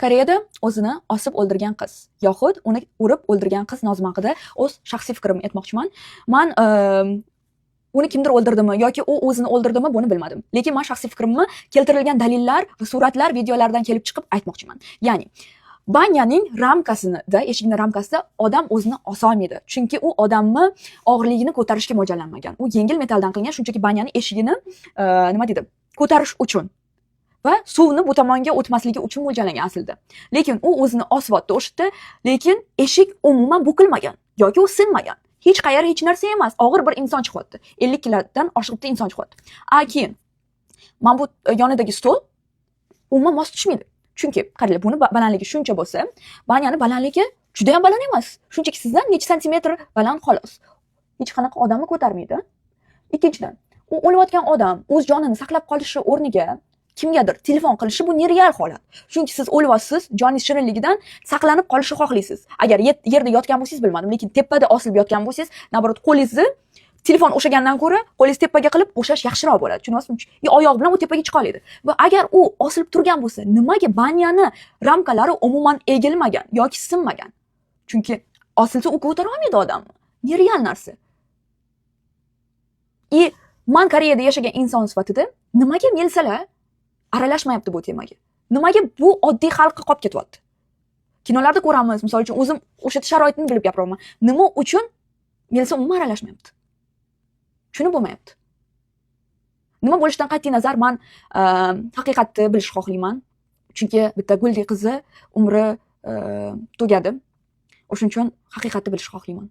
Koreyada o'zini osib o'ldirgan qiz yoxud uni urib o'ldirgan qiz Nozima haqida o'z shaxsiy fikrimni aytmoqchiman. Man uni kimdir o'ldirdimi yoki u o'zini o'ldirdimi, buni bilmadim. Lekin man shaxsiy fikrimni keltirilgan dalillar va suratlar, videolardan kelib chiqib aytmoqchiman. Ya'ni banyaning ramkasinida, eshigini ramkasida odam o'zini osolmaydi. Chunki u odamni og'irligini ko'tarishga mo'ljallanmagan. U yengil metalldan qilingan, shunchaki banyani eshigini nima deydi, ko'tarish uchun va suvni bu tomonga o'tmasligi uchun mo'ljallangan aslida. Lekin u o'zini osyapti o'sha yerda, lekin eshik umuman bukilmagan yoki u sinmagan. Hech qayeri hech narsa emas. Og'ir bir inson chiqyapti. 50 kilodan oshiq bitta inson chiqyapti. A keyin mana bu yonidagi stol umuman mos tushmaydi. Chunki qaranglar, buni balandligi shuncha bo'lsa, banyani balandligi juda ham baland emas. Shunchaki sizdan necha santimetr baland, xolos. Hech qanaqa odamni ko'tarmaydi. Ikkinchidan, u o'layotgan odam o'z jonini saqlab qolishi o'rniga kimgadir telefon qilishi, bu нереал holat. Chunki siz o'lyapsiz, joningiz shirinligidan saqlanib qolishni xohlaysiz. Agar yerda yotgan bo'lsangiz, bilmadim, lekin tepada osilib yotgan bo'lsangiz, наоборот, qo'lingizni telefon o'shagandan ko'ra qo'lingizni tepaga qilib o'shash yaxshiroq bo'ladi. Tushunyapsizmi? И oyoq bilan u tepaga chiqa oladi. Va agar u osilib turgan bo'lsa, nimaga banyani ramkalari umuman egilmagan yoki sinmagan? Chunki osilsa, u ko'tara olmaydi odamni. Нереал narsa. И man Koreyada yashagan inson sifatida nimaga militsiyalar aralashmayapti bu temaga? Nimaga bu oddiy xalqqa qolib ketyapti? Kinolarda ko'ramiz, misol uchun, o'zim o'sha sharoitni bilib gapiryapman. Nima uchun militsiya umuman aralashmayapti? Tushunib bo'lmayapti. Nima bo'lishidan qat'iy nazar, man haqiqatni bilishni xohlayman. Chunki bitta guldek qizi umri tugadi. O'shuning uchun haqiqatni bilishni xohlayman.